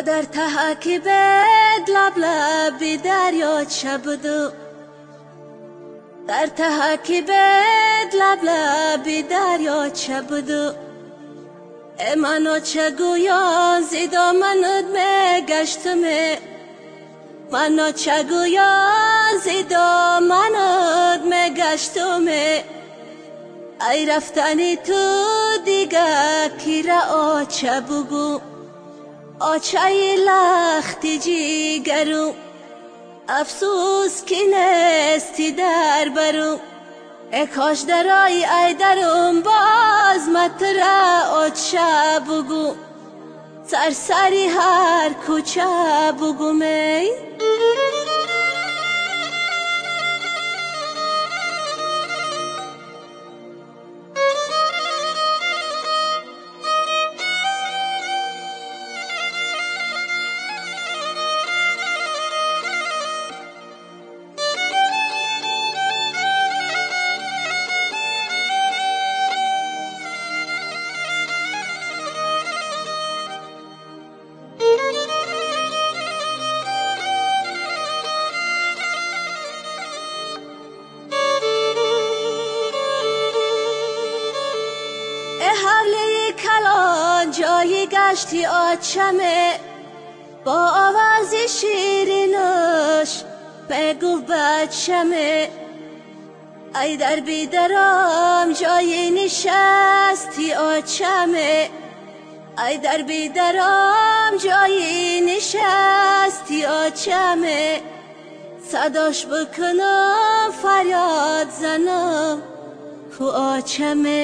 дар таҳаки бед лаб лаби дарёча буду, дар таҳаки бед лаб лаби дарёча буду. Э маноча гӯён зи доманат мегаштуме, маноча гӯён зи доманат мегаштуме. Ай рафтани ту дига кира оча бугӯ, очаи лахти ҷигару, афсӯс ки нести дар бару. Э кош дарои ай дарум боз матра оча бугӯ, сарсари ҳар кӯча бугӯмей. ҷои гашти очаме, бо овози ширинаш мегуфт бачаме. Ай дар бидарам ҷои нишасти очаме, ай дар бидарам ҷои нишасти очаме. Садош бикунам фарёд занам ку очаме,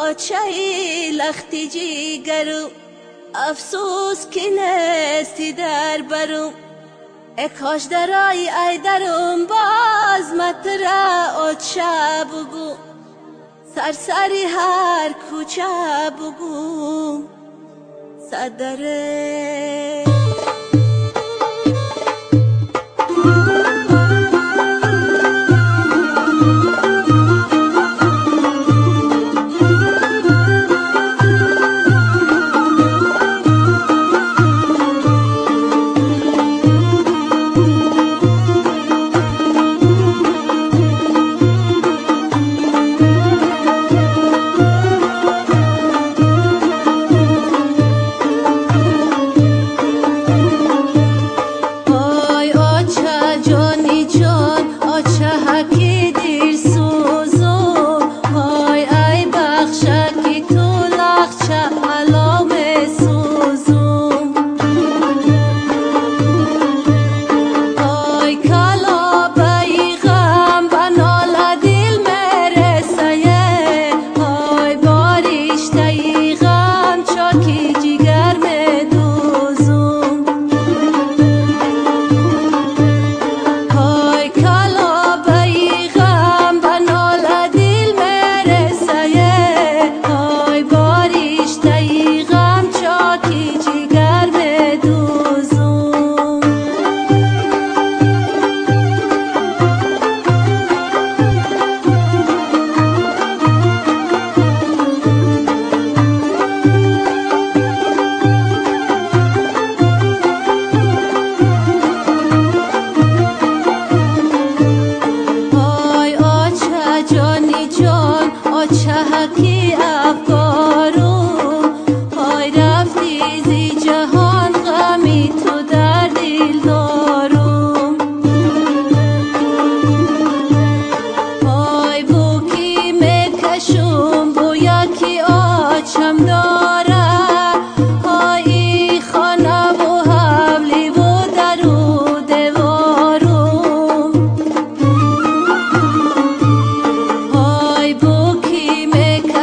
очаи лахти ҷигару, афсӯс ки нести дар бару. Э кош дарои ай дарум боз матра оча бугӯ, сарсари ҳар кӯча бугӯ садаре.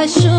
Show.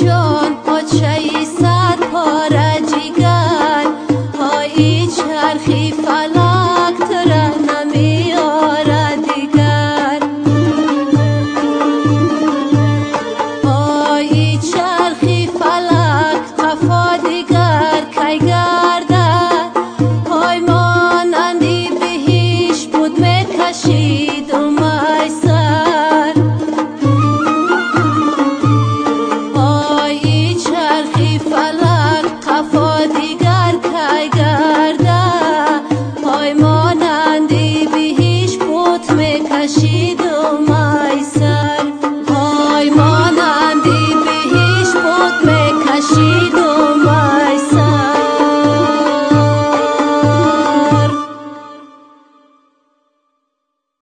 Ҷон, почаи сад пора ҷигар, ҳои чархи фалак.